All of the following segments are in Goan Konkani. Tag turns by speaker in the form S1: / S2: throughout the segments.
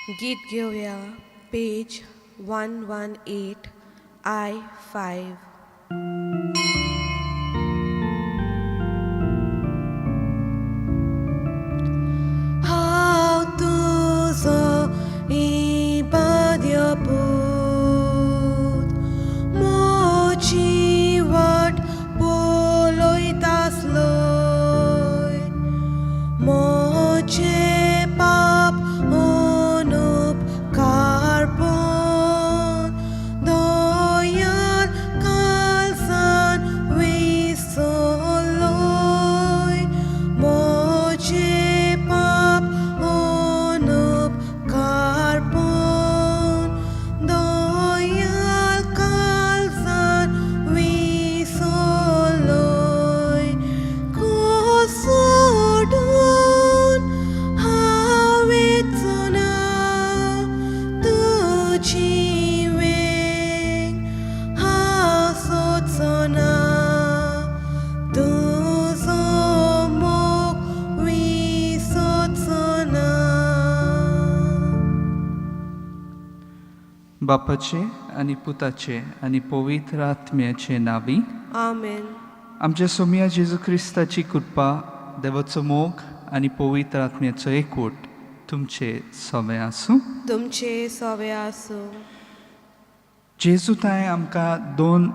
S1: गीत घेवया पेज 118 I 5. हांव तुजो इबाद्य पूत, म्हजी वाट पळयतासलोय, म्हजें पाप अनुपकारपण दयान कालसान विसरलोय, म्हजें पाप अनुपकारपण दयान कालसान विसरलोय, सोडून हांव वचना तुजी वेंग हांव सोदचोना, तुजो मोग विसरचोना.
S2: बापाचे आनी पुताचे आनी पवित्र आत्म्याचे नांवी.
S1: आमेन.
S2: आमच्या सोमया जेजू क्रिस्ताची कृपा, देवाचो मोग आनी पवित्र आत्म्याचो एकवट तुमचे सवे आसूं.
S1: तुमचे सवे आसूं.
S2: जेजू तांय आमकां दोन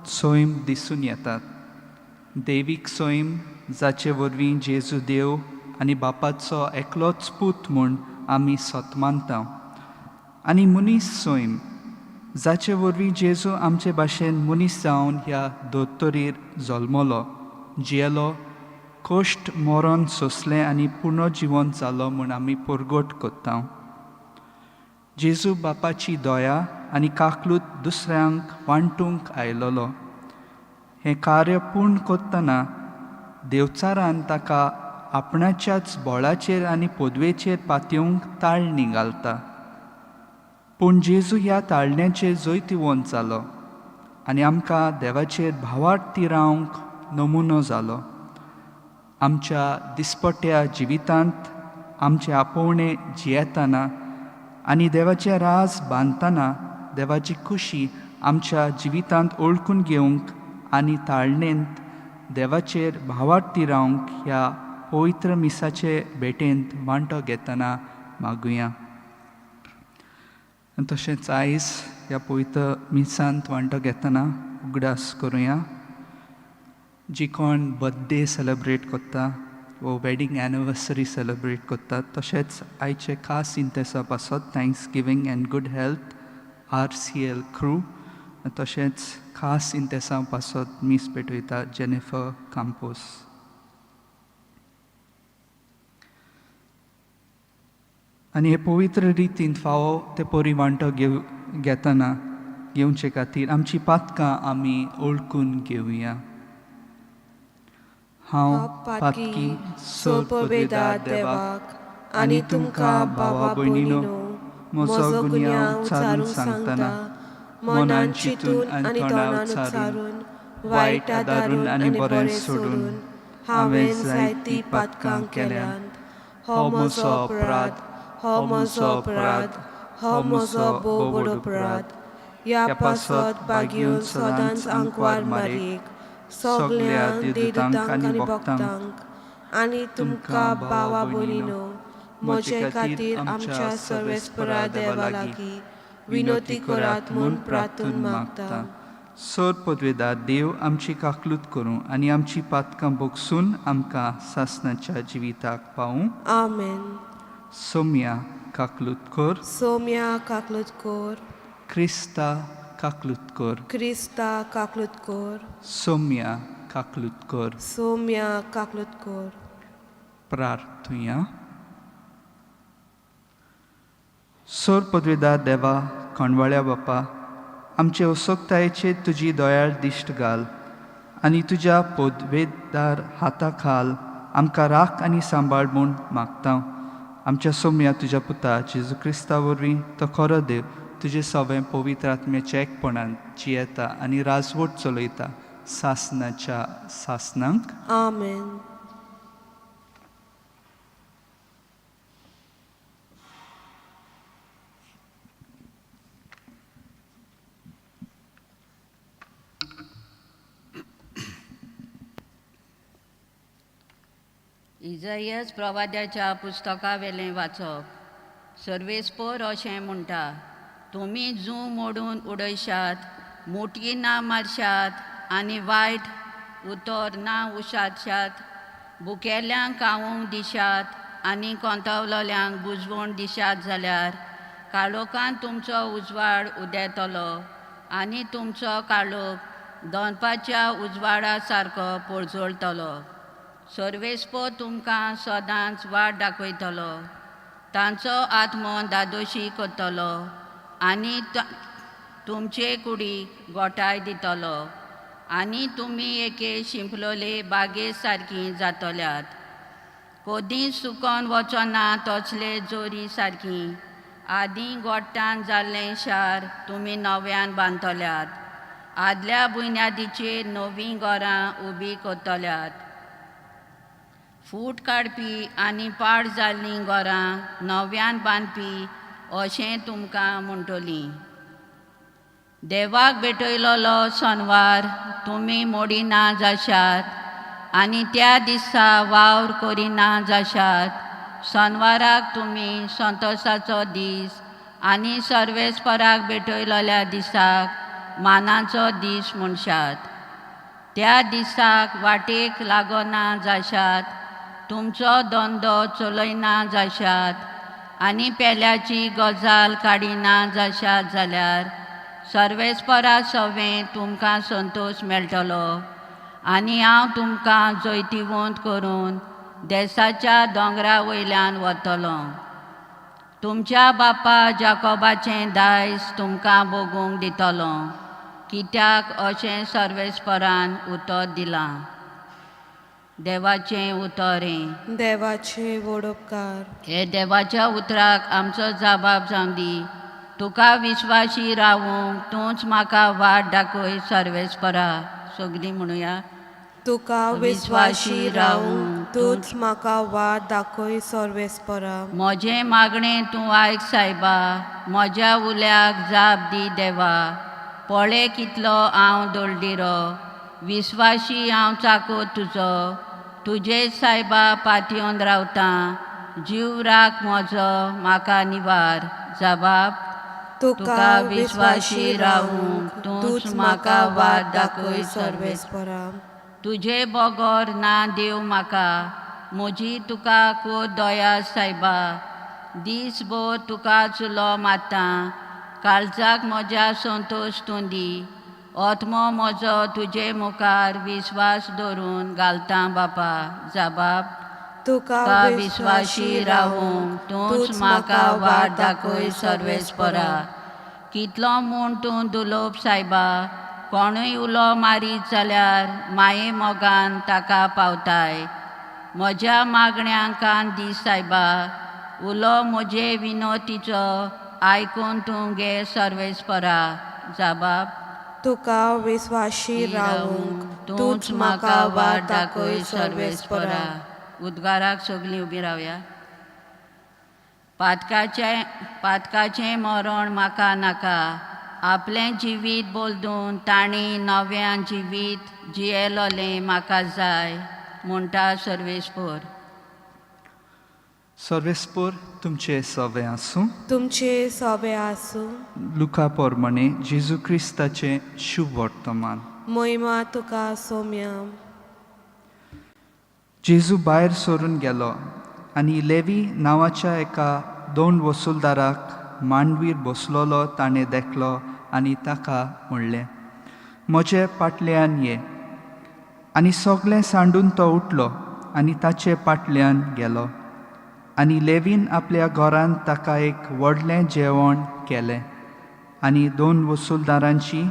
S2: सैम दिसून येतात. देवीक सैम जाचे वरवीं जेजू देव आनी बापाचो एकलोच पूत म्हूण आमी सत मानता, आनी मनीस सैम जाचे वरवीं जेजू आमचे भाशेन मनीस जावन ह्या दोतोरीर जल्मलो, जियेलो, कश्ट मरण सोंसलें आनी पुर्नजिवन जालो म्हूण आमी परगट करता. जेजू बापाची दया आनी काकलूत दुसऱ्यांक वांटूंक आयलोलो. हें कार्य पूर्ण करतना देवचारान ताका आपणाच्याच बळाचेर आनी पदवेचेर पातयेवंक ताळणी घालता, पूण जेजू ह्या ताळण्याचेर जैतिवंत जालो आनी आमकां देवाचेर भावार्थी रावंक नमुनो जालो. आमच्या दिसपट्ट्या जिवितांत आमचे आपोवणे जियेतना आनी देवाचें राज बांदतना देवाची खुशी आमच्या जिवितांत ओळखून घेवंक आनी ताळणेंत देवाचेर भावार्थी रावंक ह्या पवित्र मिसाचे भेटेंत वांटो घेतना मागुया. आनी तशेंच आयज ह्या पवित्र मिसांत वांटो घेतना उगडास करुया जी कोण बर्थडे सेलेब्रेट करता वो वेडींग एनिवर्सरी सेलेब्रेट करतात, तशेंच आयचे खास इंतेसा पासत thanksgiving and good health RCL crew, तशेंच खास इंतेसा पासत मीस पेटयता जेनिफर काम्पोस. आनी हे पवित्र रितीन फावो ते परी वांटो घेतना घेवचे खातीर आमची पातकां आमी ओळखून घेवया. हांव पातकी
S1: सोपवेदार देवाक आनी तुमकां भावा भयणीनो म्हजो गुन्यांव उच्चारून सांगतना मनान चिंतून आनी तोंडान उच्चारून वायट आदारून आनी बरें सोडून हांवें जायतीं पातकां केल्यांत. हो म्हजो अपराध, हो म्हजो अपराध, हो म्हजो भोव व्हड अपराध. ह्या पासत बागेवन सदांच आंकवार मारयेक, सगल्या देदूतांक आनी भक्तांक आनी तुमकां भावा भयणीनो म्हजे खातीर आमच्या सर्वेस्परा देवा लागीं विनोती करात म्हूण प्रार्थून मागता.
S2: सर पदवेदार देव आमची काकलूत करूं आनी आमची पातकां बोगसून आमकां सासणाच्या जिविताक पावूं.
S1: आमेन.
S2: सोम्या काकलूत कर.
S1: सोम्या काकलूत कर.
S2: क्रिस्ता काकलूत कर.
S1: क्रिस्ता काकलूत कर.
S2: सोम्या काकलूत कर.
S1: सोम्या काकलूत कर.
S2: प्रार्थुया. सोर पदवेदार देवा, कोंडवाळ्या बापा, आमचे असोक्तायेचेर तुजी दयाळ दिश्ट घाल आनी तुज्या पदवेदार हाता खाल आमकां राख आनी सांबाळ म्हूण मागता. आमच्या सोम्या तुज्या पुता जेजू क्रिस्ता वरवीं, तो खरो देव, तुजें सवें पवित्र आत्म्याच्या एकपणान जियेता आनी राजवट चलयता सासनाच्या सासनांक.
S1: आमेन.
S3: इजयस प्रवाद्याच्या पुस्तकावेलें वाचप. सर्वेस्पोर अशें म्हणटा, तुमी जूं मोडून उडयशात, मुठी ना मारशात आनी वायट उतर ना उशातशात, भुकेल्यांक खावूंक दिशात आनी कोंतावलोल्यांक बुजवण दिशात जाल्यार काळोखान तुमचो उजवाड उदेतलो आनी तुमचो काळोख दनपारच्या उजवाडा सारको पोळजळटलो. सर्वेस्पोर तुमकां सदांच वाट दाखयतलो, तांचो आत्मो धादोशी करतलो आनी तुमचे कुडीक गोठाय दितलो आनी तुमी एके शिंपलोले बागे सारकी जातल्यात. कदींच सुकोन वचना तसले जोरी सारकी आदीं गोट्टान जाल्लें शार तुमी नव्यान बांदतल्यात, आदल्या बुन्यादीचेर नवीं घरां उबीं करतल्यात. फूट काडपी आनी पाड जाल्लीं घरां नव्यान बांदपी अशें तुमकां म्हणटलीं. देवाक भेटयलोलो सनवार तुमी मोडिना जाशात आनी त्या दिसा वावर करिना जाशात. सनवाराक तुमी संतोशाचो दीस आनी सर्वेस्पराक भेटयलोल्या दिसाक मानाचो दीस म्हणशात. त्या दिसाक वाटेक लागना जाशात, तुमचो धंदो चलयना जाशात आनी पेल्याची गजाल काडिना जाशात जाल्यार सर्वेस्परा सवें तुमकां संतोश मेळटलो आनी हांव तुमकां जैतिवंत करून देसाच्या दोंगरा वयल्यान वतलो. तुमच्या बापा जाकोबाचें दायज तुमकां भोगूंक दितलो, कित्याक अशें सर्वेस्परान उतर दिलां. देवाचें उतर हें.
S1: देवाचे व्हड उपकार.
S3: हे देवाच्या उतराक आमचो जबाब जावं दी. तुका विश्वाशी रावूंक तूंच म्हाका वाट दाखय सर्वेस्परा. सगळीं म्हणुया.
S1: तुका विश्वाशी रावूंक तूंच म्हाका वाट दाखय सर्वेस्परा.
S3: म्हजें मागणें तूं आयक सायबा, म्हज्या उल्याक जाप दी देवा. पळय कितलो हांव दळडिरो, विश्वाशी हांव चाको तुजो. तुजे सायबा पातयेवन रावतां, जीव राख म्हजो म्हाका निवार. जबाब.
S1: तुका विश्वाशी रावूंक तूंच म्हाका वाट दाखय सर्वेस्परा.
S3: तुजे बगर ना देव म्हाका, म्हजी तुका कोर दया सायबा. दीसभर तुका चुलो मारता, काळजाक म्हज्या संतोश तूं दी. आत्मो म्हजो तुजे मुखार विश्वास दवरून घालता बापा. जबाब.
S1: तुका
S3: विश्वाशी रावूंक तूंच म्हाका वाट दाखय सर्वेस्परा. कितलो म्हूण तूं दुलोप सायबा, कोणूय उलो मारीत जाल्यार माये मोगान ताका पावताय. म्हज्या मागण्यांक कान दी सायबा, उलो म्हजे विनोतीचो आयकून तूं घे सर्वेस्परा. जबाब.
S1: तुका विश्वाशी रावूंक तूंच म्हाका वाट दाखय सर्वेस्परा.
S3: उद्गाराक सगळीं उबीं रावया. पातकाचें मरण म्हाका नाका, आपलें जिवीत बदलून तांणी नव्यान जिवीत जियेलोलें म्हाका जाय म्हणटा सर्वेस्पोर.
S2: सर्वेस्पोर तुमचे सवे आसूं.
S1: तुमचे सोबे आसूं.
S2: लुका पोरमाणे जेजू क्रिस्ताचें शुभ वर्तमान.
S1: महिमा तुका सोम्या.
S2: जेजू भायर सरून गेलो आनी लेवी नांवाच्या एका दोन वसुलदाराक मांडवीर बसलोलो ताणें देखलो आनी ताका म्हणलें, म्हजे पाटल्यान ये. आनी सगळें सांडून तो उठलो आनी ताचे पाटल्यान गेलो. आनी लेवीन आपल्या घरांत ताका एक व्हडलें जेवण केलें आनी दोन वसुलदारांची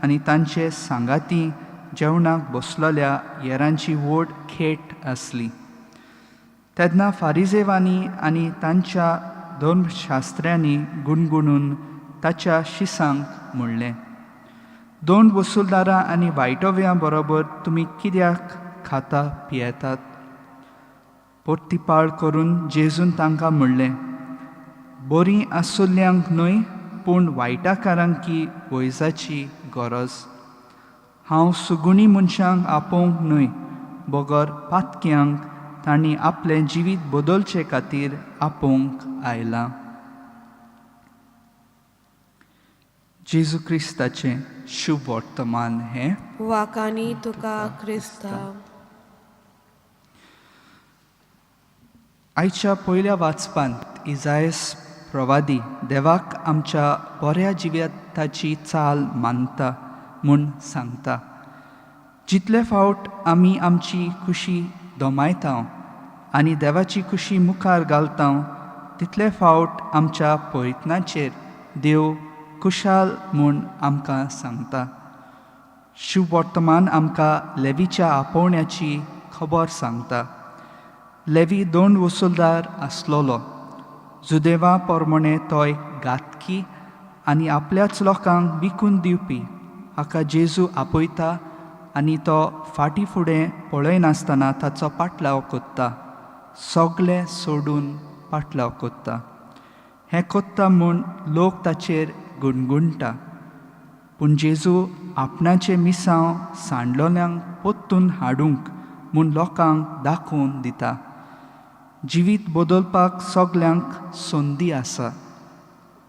S2: आनी तांचे सांगाती जेवणाक बसलोल्या येरांची व्हड खेट आसली. तेन्ना फारिजेवांनी आनी तांच्या धर्मशास्त्र्यांनी गुणगुणून ताच्या शिसांक म्हणलें, दोन वसुलदारां आनी वायटोव्यां बरोबर तुमी कित्याक खाता पियेतात? पोर्तिपाळ करून जेजून तांकां म्हणलें, बरीं आसुल्ल्यांक न्हय पूण वायटाकारांकी वैजाची गरज. हांव सुगुणी मनशांक आपोवंक न्हय बगर पातक्यांक तांणी आपलें जिवीत बदलचे खातीर आपोवंक आयलां. जेजू क्रिस्ताचें शुभ वर्तमान हें.
S1: वाकानी तुका क्रिस्ता.
S2: आयच्या पयल्या वाचपांत इजायस प्रवादी देवाक आमच्या बऱ्या जिविताची चाल मानता म्हूण सांगता. जितले फावट आमी आमची खुशी दोमायता आनी देवाची खुशी मुखार घालता तितले फावट आमच्या प्रयत्नाचेर देव खुशाल म्हूण आमकां सांगता. शुभ वर्तमान आमकां लेवीच्या आपोवण्याची खबर सांगता. लेवी दोन वसुलदार आसलेलो. जुदेवा प्रमाणे तो एक घातकी आनी आपल्याच लोकांक विकून दिवपी. हाका जेजू आपयता आनी तो फाटीं फुडें पळयनासतना ताचो पाटलाव कोत्ता, सगळें सोडून पाटलाव कोत्ता. हें कोत्ता म्हूण लोक ताचेर गुणगुणटा, पूण जेजू आपणाचें मिसांव सांडलोल्यांक पोत्तून हाडूंक म्हूण लोकांक दाखोवन दिता. जिवीत बदलपाक सगल्यांक संदी आसा.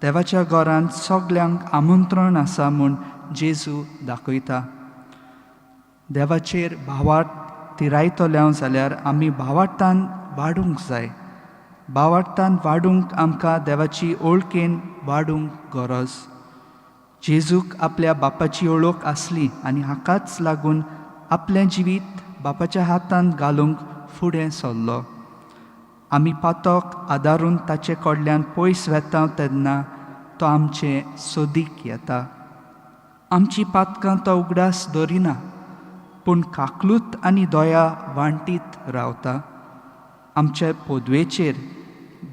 S2: देवाच्या घरांत सगल्यांक आमंत्रण आसा म्हूण जेजू दाखयता. देवाचेर भावार्थ तिरायतल्या जाल्यार आमी भावार्थान वाडूंक जाय. भावार्थान वाडूंक आमकां देवाची ओळखेन वाडूंक गरज. जेजूक आपल्या बापाची ओळख आसली आनी हाकाच लागून आपलें जिवीत बापाच्या हातांत घालूंक फुडें सरलो. आमी पातक आदारून ताचे कडल्यान पयस वेता तेन्ना तो आमचे सोदीक येता. आमची पातकां तो उगडास दरिना, पूण काकलूत आनी दया वांटीत रावता. आमचे पदवेचेर,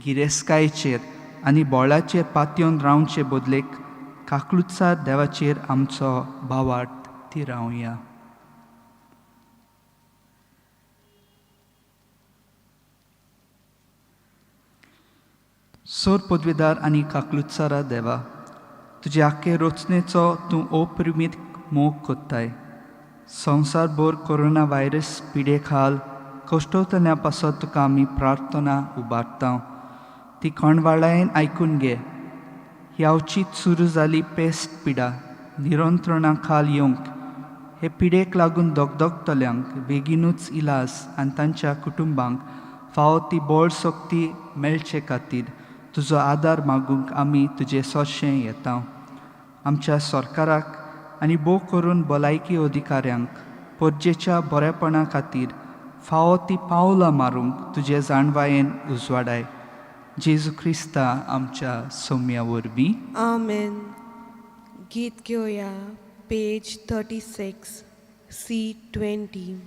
S2: गिरेस्कायेचेर आनी बोळाचेर पातयेवन रावचे बदलेक काकलुतसार देवाचेर आमचो भावार्थ थिरावया. सोर पदवेदार आनी काकलुतसारा देवा, तुजे आख्खे रचनेचो तूं अपरिमीत मोग कोत्ताय. संवसारभर कोरोना व्हायरस पिडे खाल कश्टवतल्या पासत तुका आमी प्रार्थना उबारता, ती कोणवाळायेन आयकून घे. ही अवचीत सुरू जाली पेस्ट पिडा नियंत्रणा खाल येवंक, हे पिडेक लागून दगदगतल्यांक बेगीनूच इलाज आनी तांच्या कुटुंबांक फावो ती बळ शक्ती मेळचे खातीर तुजो आदार मागूंक आमी तुजे सोशें येता. आमच्या सरकाराक आनी भोव करून भलायकी अधिकाऱ्यांक परजेच्या बरेपणा खातीर फावो ती पावलां मारूंक तुजे जाणवायेन उजवाडाय. जेजू क्रिस्ता आमच्या सोम्या वरवीं.
S1: आमेन. गीत घेवया पेज 36 C20.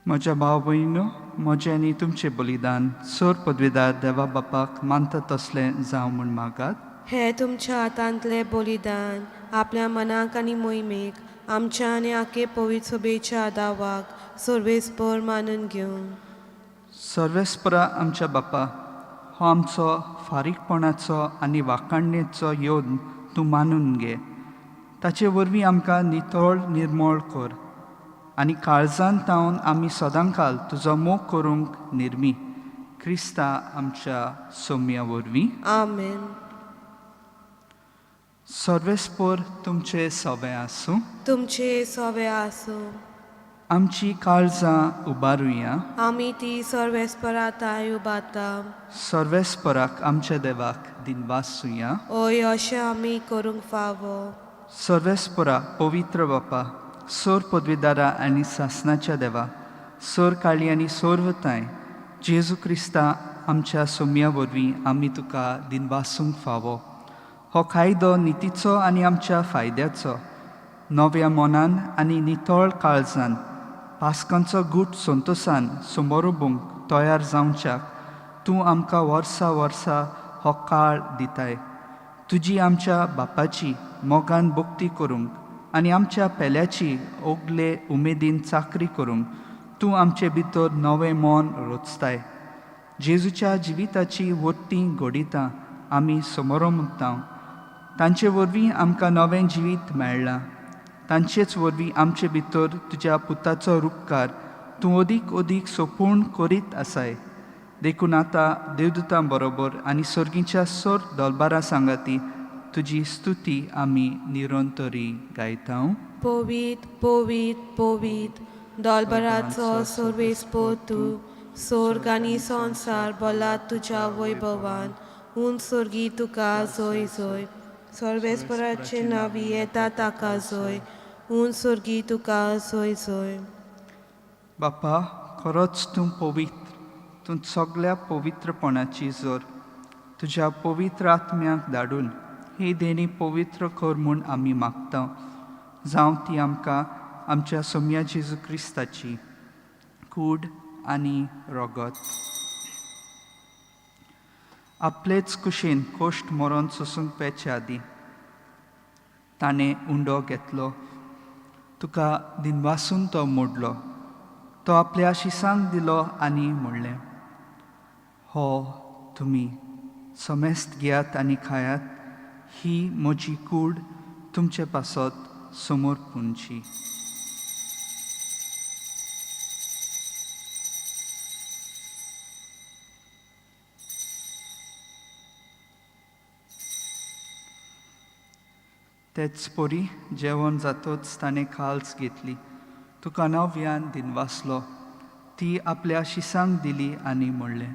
S2: म्हज्या भाव भयणीनो, म्हजें आनी तुमचें बलिदान सोर पदवेदार देवा बापाक मानता तसलें जावं म्हूण मागात.
S1: हे तुमच्या हातांतले बलिदान आपल्या मनाक आनी मोहिमेक आमच्या आनी आखे पवित्र सभेच्या दावाक सर्वेस्पर मानून घेवं.
S2: सर्वेस्परा आमच्या बापा, हो आमचो फारीकपणाचो आनी वाखाणणेचो योद्न तूं मानून घे. ताचे वरवीं आमकां नितळ निर्मळ कर आनी काळजान तावन आमी सदांकाल तुजो मोग करूंक निर्मी, क्रिस्ता आमच्या सोम्या वरवीं.
S1: आमेन.
S2: सर्वेस्पर तुमचे सवे आसूं.
S1: तुमचे सवे आसूं.
S2: आमची काळजां उबारुया.
S1: आमी ती सर्वेस्परा ताय उबारता.
S2: सर्वेस्पराक आमच्या देवाक दिनवासुया.
S1: ओय, अशें आमी करूंक फावो.
S2: सर्वेस्परा पवित्र बापा, सोर पदवीदारा आनी सासनाच्या देवा, सोर काळी आनी सोर्वताय, जेजू क्रिस्ता आमच्या सोम्या वरवीं आमी तुका दिनवासूंक फावो. हो कायदो नितीचो आनी आमच्या फायद्याचो. नव्या मनान आनी नितळ काळजान पास्कांचो गूट संतोसान समोरुबूंक तयार जावच्याक तूं आमकां वर्सा वर्सा हो काळ दिताय. तुजी आमच्या बापाची मोगान भक्ती करूंक आनी आमच्या पेल्याची ओगले उमेदीन चाकरी करूंक तूं आमचे भितर नवें मन रोचताय. जेजूच्या जिविताची वट्टी घडितां आमी समोरमुतां. तांचे वरवीं आमकां नवें जिवीत मेळ्ळां. तांचेच वरवीं आमचे भितर तुज्या पुताचो रुपकार तूं अदीक अदीक सोपूर्ण करीत आसाय. देखून आतां देवदूतां बरोबर आनी सर्गीच्या सोर दलबारा सांगाती तुजी स्तुती आमी निरंतरी गायता.
S1: पवीत पवीत पवीत दोलबराचो सर्वेस्पर तूं, सोर्ग आनी संवसार बोला तुज्या वैभवान. उंच सोर्गी तुका जोय जोय. सर्वेस्पराचे नांवी येता ताका जोय. उंच सोर्गी तुका जोय जोय.
S2: बापा, खरोच तूं पवित्र, तूं सगळ्या पवित्रपणाची जोर. तुज्या पवित्र आत्म्याक धाडून ही देणी पवित्र कर म्हूण आमी मागता. जावं ती आमकां आमच्या सोम्या जेजू क्रिस्ताची कूड आनी रगत. आपलेच कुशीन कोश्ट मरोन सोसूंक पेचे आदीं ताणें उंडो घेतलो, तुका दिनवासून तो मोडलो, तो आपल्या शिसांक दिलो आनी म्हणलें, हो तुमी समेस्त घेयात आनी खायात, ही म्हजी कूड तुमचे पासत समोर पुंची. तेच परी जेवण जातच ताणें खाल्स घेतली, तुका नव्यान दिनवासलो, ती आपल्या शिसांक दिली आनी म्हणलें,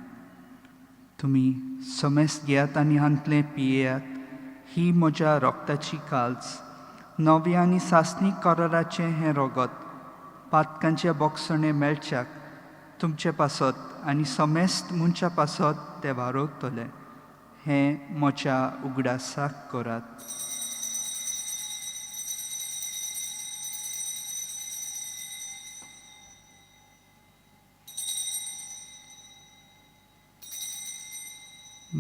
S2: तुमी समेस्त घेयात आनी हांतलें पियेयात, ही म्हज्या रोगताची काल्स, नव्या आनी सासणी कराराचें हें रोगत पातकांचे बोगसणें मेळच्याक तुमचे पासत आनी समेस्त मनशा पासत तें वारवतलें. हें म्हज्या उगडासाक करात.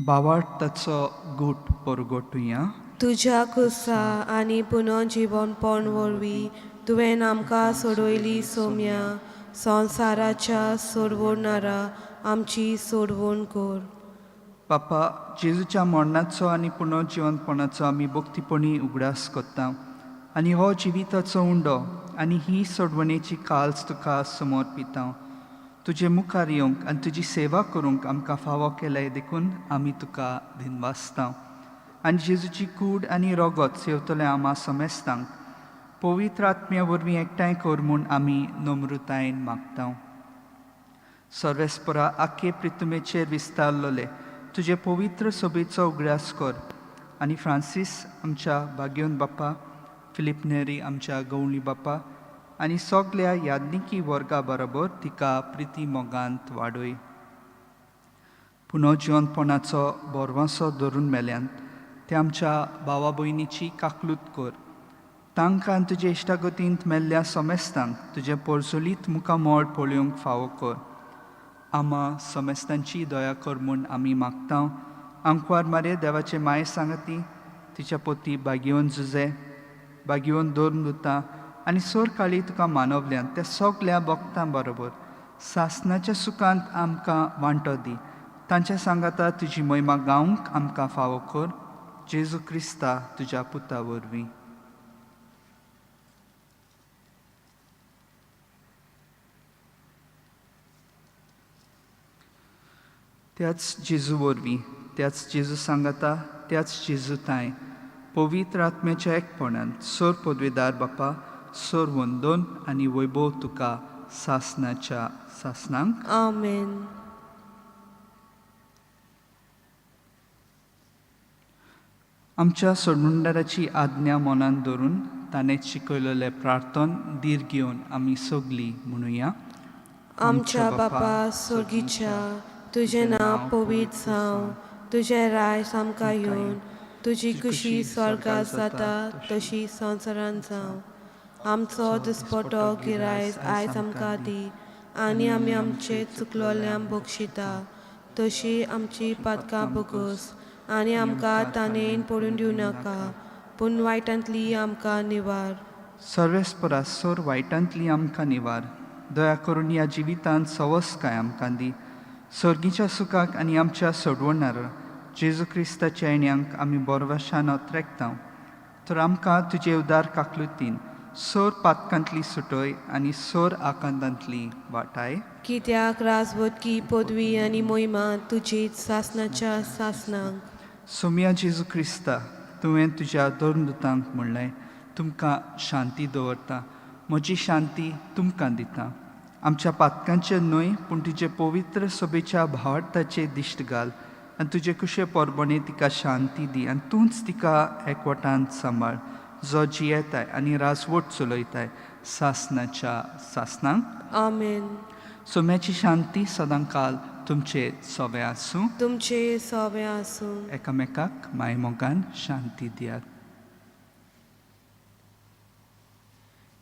S2: बावार्थाचो गूट परगटुया.
S1: तुज्या कुसा आनी पुनर्जिवनपण वरवीं तुवें आमकां सोडयली सोम्या, संवसाराच्या सोडवणारा आमची सोडवण कर.
S2: बापा, जेजूच्या मरणाचो आनी पुनर्जिवनपणाचो आमी भक्तीपणी उगडास करता आनी हो जिविताचो उंडो आनी ही सोडवणेची काल्स तुका समर्पिता. तुजे मुखार येवंक आनी तुजी सेवा करूंक आमकां फावो केलें देखून आमी तुका दिनवासता. आनी जेजूची कूड आनी रोगत सेवतले आमा समेस्तांक पवित्र आत्म्या वरवीं एकठांय कर म्हूण आमी नम्रतायेन मागता. सर्वेस्परा आखे प्रितुमेचेर विस्तारलेले तुजे पवित्र सोबेचो उगडास कर आनी फ्रांसीस आमच्या भाग्योन बाप्पा, फिलीप नेरी आमच्या गवळी बाप्पा आनी सगल्या याज्ञिकी वर्गा बरोबर तिका प्रिती मोगांत वाडय. पुनर्जिवनपणाचो बोरवासो धरून मेल्यान ते आमच्या भावा भयणीची काकलूत कर. तांकां तुजे इश्टागतींत मेल्ल्या समेस्तांक तुजें पोरजोलीत मुखामळ पळोवंक फावो कर. आमा समेस्तांची दया कर म्हूण आमी मागता, आंकवार मारे देवाचे माये सांगती तिच्या पोती बागेवन जुजे बागेवन दोन दुता आनी सोर काळी तुका मानवल्यान त्या सगल्या भक्तां बरोबर सासनाच्या सुखांत आमकां वांटो दी. तांच्या सांगाता तुजी महिमा गावंक आमकां फावो कर, जेजू क्रिस्ता तुज्या पुता वरवीं. त्याच जेजू वरवीं, त्याच जेजू सांगाता, त्याच जेजू तांय पवित्र आत्म्याच्या एकपणान सोर पदवेदार बापा सोर वंदोन आनी वैभव तुका सासनाच्या सासनांक.
S1: आमेन.
S2: आमच्या सोडणुंडाराची आज्ञा मनान धरून ताणें शिकयलेलें प्रार्थन धीर घेवन आमी सगलीं म्हणुया.
S1: आमच्या बापा सोगीच्या, तुजें नांव पवित्र जावं, तुजें रायस आमकां येवन, तुजी खुशी स्वर्गात जाता तशी संवसारांत जावं. आमचो दिसपटो गिरायस आयज आमकां दी आनी आमी आमचे चुकलोल्यांक बक्षिता तशी आमची पातकां भोगोस आनी आमकां तानेन पडून दिवं नाका, पूण वायटांतली आमकां निवार.
S2: सर्वेस्परा सोर वायटांतली आमकां निवार. दया करून ह्या जिवितांत सवसकाय आमकां दी. सर्गीच्या सुखाक आनी आमच्या सोडवणार जेजू क्रिस्ताच्या येण्यांक आमी बोरवाशान अत्रेकता. तर आमकां तुजे उदार काकलुतीन सोर पातकांतली सुटय आनी सोर आकांतांतली वाटाय.
S1: कित्याक राजवटकी पदवी आनी मोहिमा तुजीच सासनाच्या सासनांक.
S2: सोम्या जेजू क्रिस्ता, तुवें तुज्या दोन दुतांक म्हणलें, तुमकां शांती दवरता, म्हजी शांती तुमकां दिता. आमच्या पातकांचे न्हय पूण तुजे पवित्र सभेच्या भावार्थाचे दिश्ट घाल आनी तुजे कुशे परबणे तिका शांती दी आनी तूंच तिका एकवटान सांबाळ, जो जियेताय आनी राजवट चलयताय सासनाच्या सासनांक.
S1: आमेन.
S2: सोम्याची शांती सदांकाल तुमचे सोवे आसूं.
S1: तुमचे सोवे आसूं.
S2: एकामेकाक मायमोगान शांती दियात.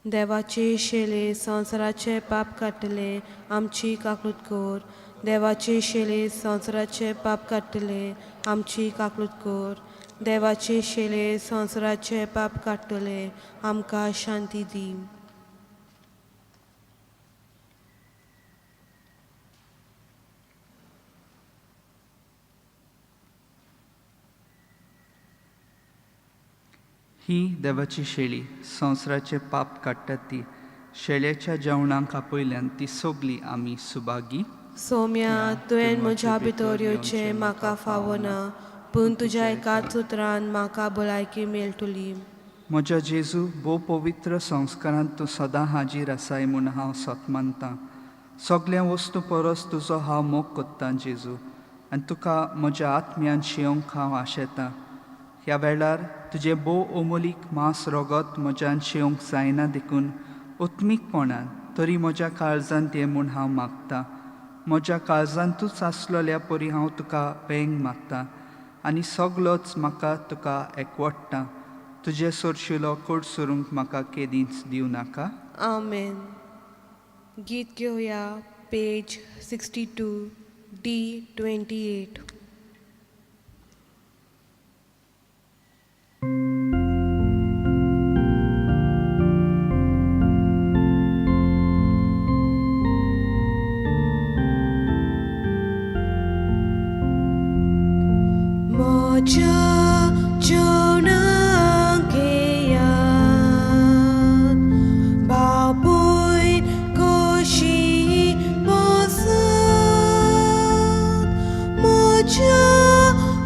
S1: देवाचे शेले संवसाराचे पाप काडटले, आमची काकूत कर. देवाचे शेले संवसाराचे पाप काडटले, आमची काकूत कर. देवाचे शेले संवसाराचे पाप काडटले, आमकां शांती दी.
S2: ही देवाची शेळी संवसाराचे पाप काडटा ती शेळ्याच्या जेवणाक आपयल्यान ती सगली आमी सुभागी.
S1: सोम्या, तुवें म्हज्या भितर येवचें म्हाका फावना, पूण तुज्या एकाच उतरान म्हाका भलायकी मेळटली.
S2: म्हज्या जेजू, भोव पवित्र संस्कारांत तूं सदां हाजीर आसाय म्हूण हांव सत मानतां. सगल्या वस्तू परस तुजो हांव मोग कोत्तां जेजू, आनी तुका म्हज्या आत्म्यान शिवंक हांव आशेतां. ह्या वेळार तुजें भोव अमोलीक मांस रगत म्हज्यान शिवंक जायना देखून उत्मीकपणान तरी म्हज्या काळजांत ये म्हूण हांव मागतां. म्हज्या काळजांतूच आसलोल्या परी हांव तुका वेंग मागता आनी सगलोच म्हाका तुका एकवटता. तुजे सोरशिलो कोट सरूंक म्हाका केदींच दिवं नाका.
S1: आमेन. गीत घेवया पेज 62 D 28. म्हज्या जेवणाक घेयात, बापूय कशी बसत, म्हज्या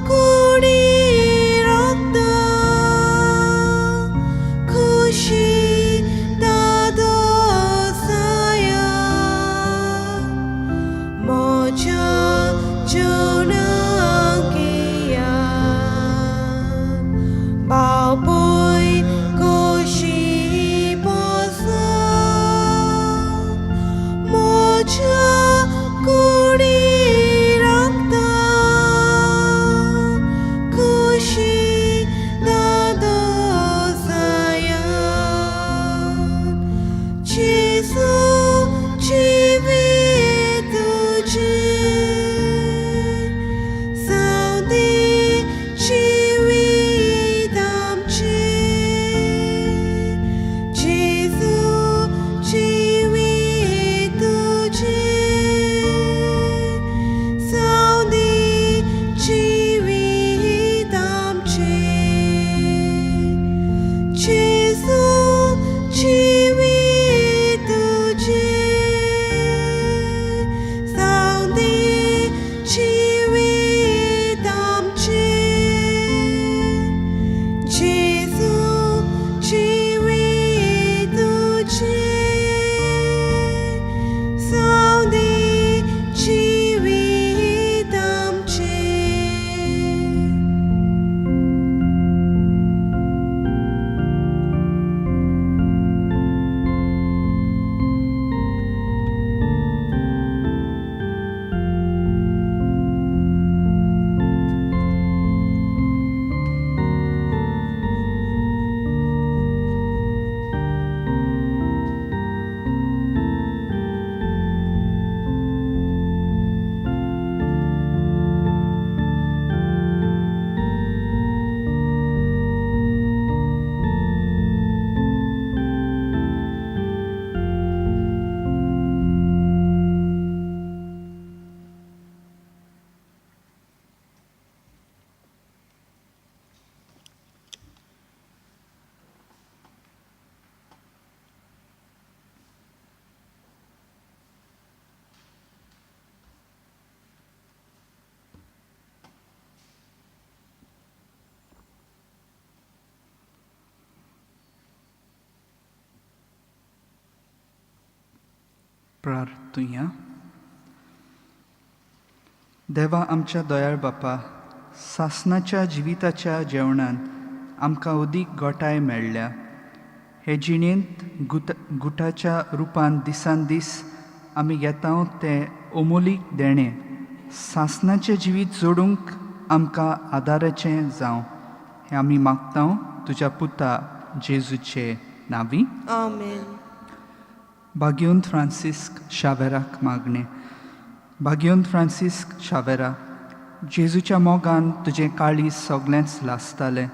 S1: कुडी रगता खुशी दादोसाया. म्हज्या जेवणाक घेयात.
S2: प्रार्थुया. देवा आमच्या दयाळ बापा, सासनाच्या जिविताच्या जेवणान आमकां उदीक गोठाय मेळ्ळ्या. हे जिणेंत गुटाच्या रुपान दिसान दीस आमी घेता तें अमोलीक देणें सासनाचें जिवीत जोडूंक आमकां आदाराचें जावं, हें आमी मागता तुज्या पुता जेजूचे नांवी.
S1: आमेन.
S2: भाग्योन फ्रांसिस्क शावेराक मागणें. भाग्योन फ्रांसिस्क शावेरा, जेजूच्या मोगान तुजें काळीज सगळेंच लासतालें,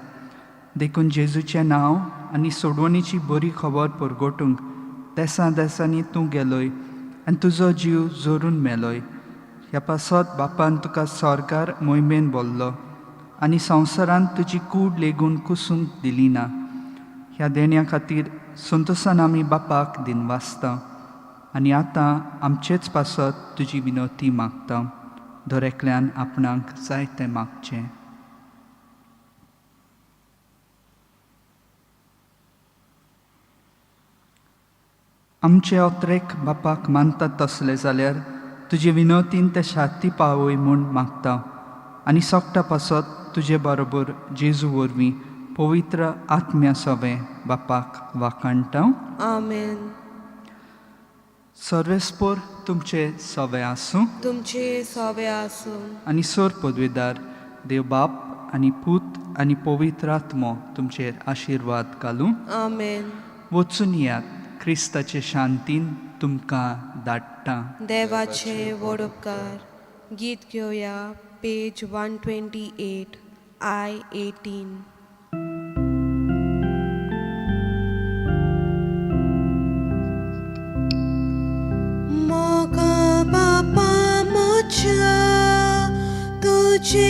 S2: देखून जेजूचें नांव आनी सोडवणीची बरी खबर परगटूंक देसां देसांनी तूं गेलोय आनी तुजो जीव जोरून मेलोय. ह्या पासत बापान तुका स्वर्गार मोहिमेन बोल्लो आनी संवसारांत तुजी कूड लेगून कुसूंक दिली ना. ह्या देण्या खातीर संतोसान आमी बापाक दिनवासता आनी आतां आमचेच पासत तुजी विनवती मागता. दर एकल्यान आपणाक जाय तें मागचें. आमचे अत्रेक बापाक मानतात तसले जाल्यार तुजे विनवतीन ते शांती पावय म्हूण मागता आनी सोगटा पासत तुजे बरोबर जेजू वरवीं पवित्र आत्म्या सवें बापाक वाखाणटा.
S1: आमेन.
S2: सर्वेस्पोर तुमचे सवें आसूं.
S1: तुमचे सवे आसूं.
S2: आनी सोर पदवेदार देव बाप आनी पूत आनी पवित्र आत्मो तुमचेर आशिर्वाद घालूं.
S1: आमेन.
S2: वचून येयात, क्रिस्ताचे शांतीन तुमकां धाडटा.
S1: देवाचे व्हड उपकार. गीत घेवया पेज 128 I 18. मोगा बापा म्हज्या तुजे.